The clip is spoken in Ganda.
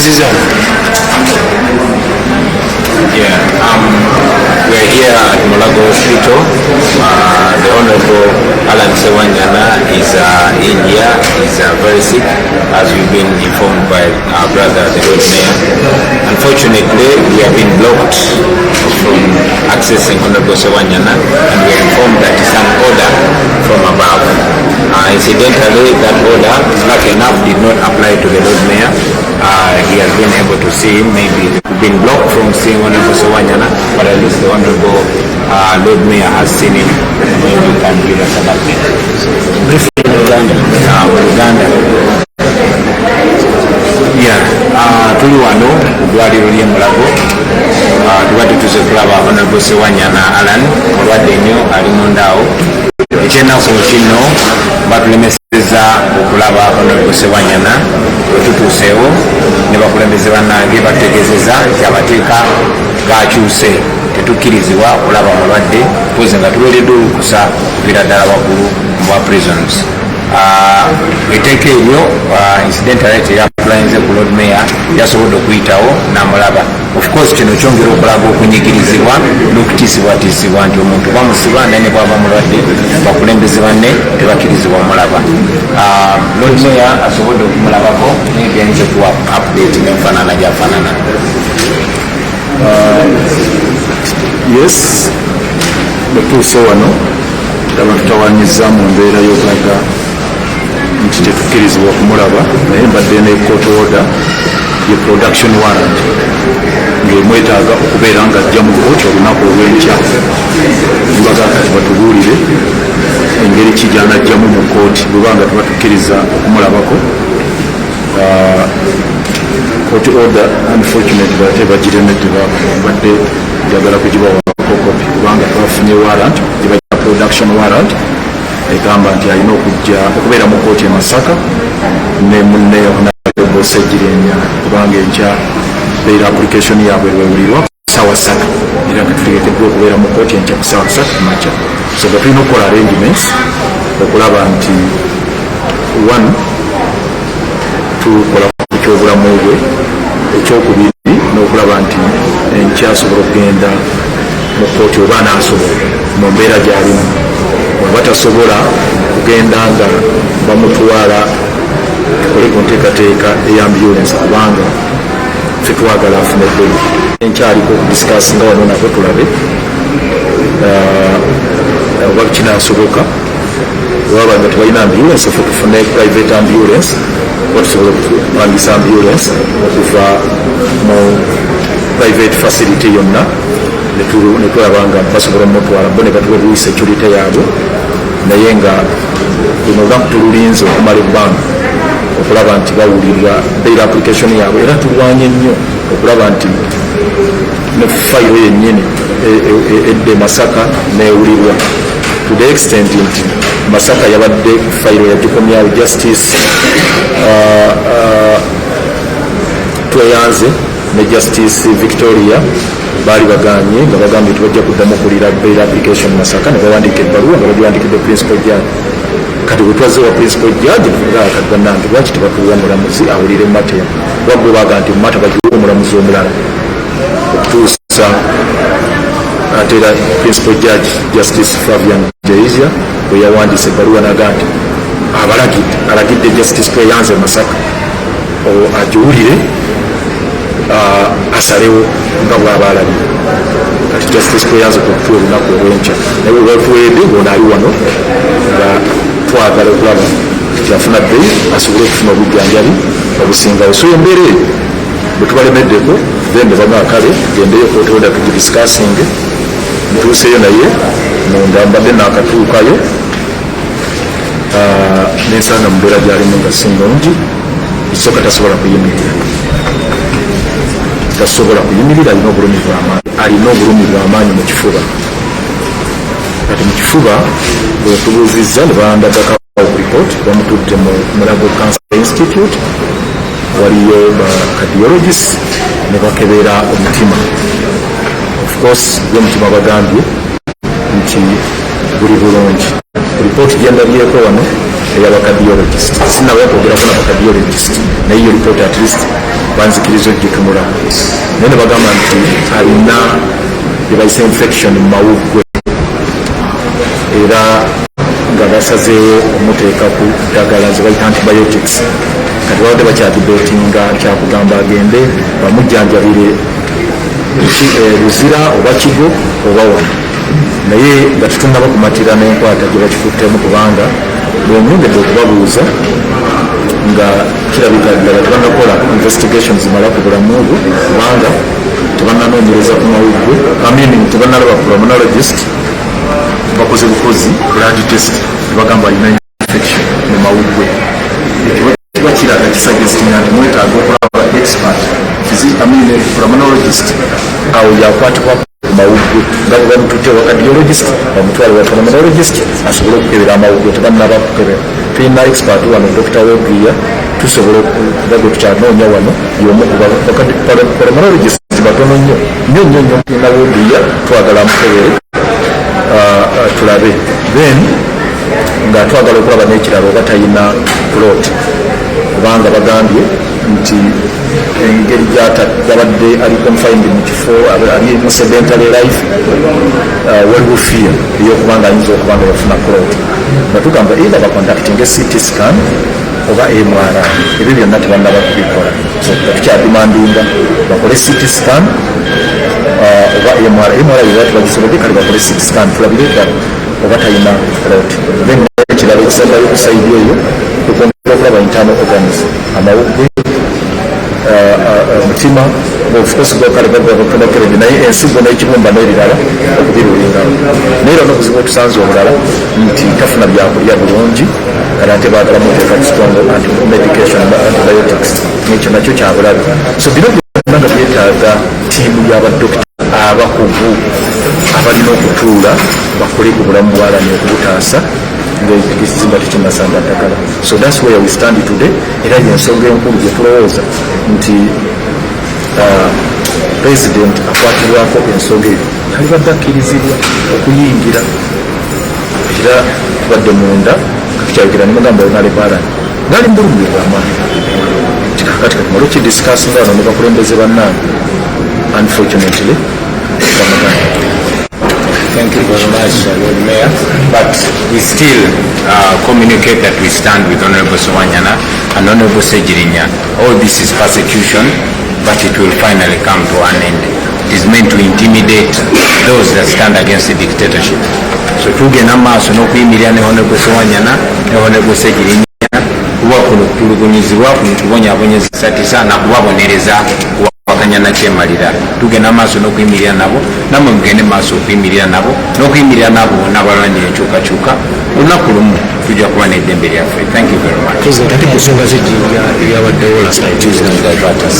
Ziza. Yeah, we're here at Mulago Hospital. The Honorable Alan Sewanyana is in here. He's very sick, as we've been informed by our brother, the Lord Mayor. Unfortunately, we have been blocked from accessing Honorable Sewanyana, and we are informed that it's an order from above. Incidentally, that order, lucky enough, did not apply to the Lord Mayor. He has been able to see him. Maybe been blocked from seeing Honorable Sewanyana, but at least the Honorable Lord Mayor has seen him. Maybe you can give us an update. Briefly in Uganda. Uganda. Yeah, tuli wano ku ddwaliro ly'e Mulago. Tubadde tuze kulaba Honorable Sewanyana Alan, mulwadde nnyo, ali munda awo. Ekyenaku kino batulemeseza okulaba Honorable Sewanyana. Bwe tutuuseewo ne bakulembeze bannange, batutegeezeza nti amateeka gakyuse, tetukkirizibwa kulaba mulwadde mpozi nga tuweereddwa olukusa okuviira ddala waggulu mu bwa prisons. Etteeka eryo incidentally teryapulayinze ku Lord Mayor, yasobodde okuyitawo n'amulaba. Of course, kino kyongera okulaga okunyigirizibwa n'okutiisibwatiisibwa nti omuntu bamusiba, naye ne bwaba mulwadde, bakulembeze banne tebakkirizibwa mulaba. Lord Mayor asobodde okumulabako, naye byayinza okuwa update n'enfaanana gyafaanana. Yes, bwetuuse wano ndaba tutawanyiza mu mbeera y'okulaga nti tetukkirizibwa okumulaba, naye mbadde ne court order ye production warrant ng'emwetaaga okubeera nga ajja mu kooti olunaku olw'enkya. Mbaga kati batubuulire engeri ki gy'anajjamu mu kooti bwebanga tebatukkiriza okumulabako. Court order, unfortunately, ate bagiremedde. Badde njagala kugibawako kopi kubanga twafunye warrant gyebaita production warrant, egamba nti alina okujja okubeera mu kooti e Masaka ne munne Honorable Ssegirinya, kubanga enkya bail application yaabwe lwewulirwa ku saawa 3, era nga tutegekeddwa okubeera mu kooti enkya ku saawa 3 kumakya. So nga tulina okukola arrangements okulaba nti one, tukola ku kyobulamu bwe, ekyokubiri n'okulaba nti enkya asobola okugenda mu kooti oba anaasobola mu mbeera gy'alimu. Bwaba tasobola kugenda nga bamutwala, tukole ku nteekateeka eya ambulance, kubanga ffe twagala afune bail. Enkyaliko okudiscussinga wano nabo tulabe oba kinaasoboka. Waba nga tebalina ambulance, ffe tufune private ambulance oba tusobola okupangisa ambulance okuva mu private facility yonna, ne tulaba nga basobola omutwala bo ne batuwa buwi security yaabwe. Naye nga luno olunaku tululinze okumala ebbanga okulaba nti bawulirwa bail application yaabwe, era tulwanye nnyo okulaba nti ne fayiro yennyini edda e Masaka newulirwa, to the extent nti Masaka yabadde fayiro yagikomyawo. Justice Tweyanze ne Justice Victoria baali baganye, nga bagambye nti bajja kuddamu okulira bail application Masaka, ne bawandiika ebbaluwa nga bagiwandikidde principal judge. Kati bwe twazze wa principal judge, kati bannange, lwaki tebatuwa mulamuzi awulire matter? Wabwe baga nti matter bagiwa omulamuzi omulala okutuusa ate era principal judge Justice Flavian Jeija bwe yawandiisa ebbaluwa naga nti abalagidde, alagidde Justice Tweyanze Masaka agiwulire, asalewo nga bw'aba alabye. Kati Justice Tweyanze okutuwa olunaku olwenkya, naye bwe batuweredde ng'ono ali wano nga twagala okulaba nti afuna bail asobole okufuna obujjanjabi obusingawo. So embeera eyo bwe tubalemeddeko, then ne bagamba kale gendeyo court order tugidiscussing. Ntuuseyo, naye munda mbadde nakatuukayo, nensanga mu mbeera gyalimu nga si nnungi. Ekisooka, tasobola kuyimirira, tasobola kuyimirira, alina obulumi bwamaanyi, alina obulumi bwamaanyi mu kifuba. Kati mu kifuba bwetubuuzizza ne bandagako ku report, bamututte mu Mulago Cancer Institute, waliyo ba cardiologist ne bakebera omutima. Of course, gwe omutima bagambye nti buli bulungi. Report gyendabyeko wano eyaba cardiologist, sinaba kwogerako naba cardiologist, naye yo report at least Banzikiriza ogitunulamu, naye ne bagamba nti alina gyebayise infection mu mawuggwe, era nga basazeewo omuteeka ku ddagala ze bayita antibiotics. Kati babadde bakyadebatinga kyakugamba agende bamujjanjabire Luzira oba Kigo oba wano, naye nga tetunnaba kumatira n'enkwata gye bakikuttemu, kubanga bwemwongedde okubabuuza nga kirabika ddala tebannakola investigations zimala ku bulamu bwe, kubanga tebannanoonyereza ku mawuggwe, I mean, tebannalaba pulmonologist. Bakoze bukozi blood test, nebagamba alina infection mu mawuggwe. Ekyo kiba kiraga, kisuggestinga nti mwetaaga okulaba expert I mean, pulmonologist. Awo yakwatibwa ku mawuggwe, nga bwe bamututte wa cardiologist, bamutwale wa pulmonologist asobole okukebera amawuggwe. Tebannaba kukebera. Tulina expert wano, Dr Wegria, tusobola okuba gwe tukyanoonya wano, y'omu ku pulmonologist batono nnyo nnyo nnyo nnyo. Tulina Wegria, twagala amukebere tulabe. Then nga twagala okulaba n'ekirala oba talina clot, kubanga bagambye nti engeri gyabadde ali confined mu kifo, ali mu sedentary life, waliwo fear ey'okubanga ayinza okuba nga yafuna clot, nga tugamba either baconducting a CT scan oba MRI. Ebyo byonna tebannaba kubikola, so nga tukyademandinga bakole CT scan oba MRI. MRI era tebagisobodde, kale bakole CT scan tulabire ddala oba talina clot. Then ekirala ekisembayo ku side eyo, tukwongera okulaba internal organs, amawuggwe, omutima. Of course gwakale bakeredde, naye ensigo n'ekibumba n'ebirala okubirulingawo. Naye era n'obuzibu otusanze obulala nti tafuna byakulya bulungi. Kale ate baagala muteeka ku strong anti medication, antibiotics, nekyo nakyo kyabulabe. So bino byonna nga byetaaga ttiimu y'abadokita abakugu abalina okutuula bakole ku bulamu bwalani okubutaasa ngaekizimba tekinasanga ddagala. So that's where we stand today. Era yensonga enkulu gye tulowooza nti president akwatibwako ensonga eyo talibadde akkirizibwa okuyingira. Era tubadde munda katukyayogera nemugamba honorable Allan ngaali mubulumi bwamaanyi. Kakati katumale okidiscussinga wano ne bakulembeze bannange. Unfortunately bamugamba. Thank you very much, Lord Mayor. But we still communicate that we stand with Honorable Sewanyana and Honorable Segirinya. All this is persecution, but it will finally come to an end. It is meant to intimidate those that stand against the dictatorship. So tugenda maaso n'okuyimirira ne Honorable Sewanyana ne Honorable Segirinya, kuba kuno kutulugunyizibwa, kuno kubonyaabonyezesa nakubabonereza kuwakanya nakyemalira. Tugenda maaso n'okuyimirira nabo, nammwe mugende maaso okuyimirira nabo n'okuyimirira nabo bonna abalwanira enkyukakyuka. Olunaku lumu tujja kuba n'eddembe lyaffe. Thank you very much. President, ate ku nsonga z'ejjinja ebyabaddewo last night? Please don't divert us.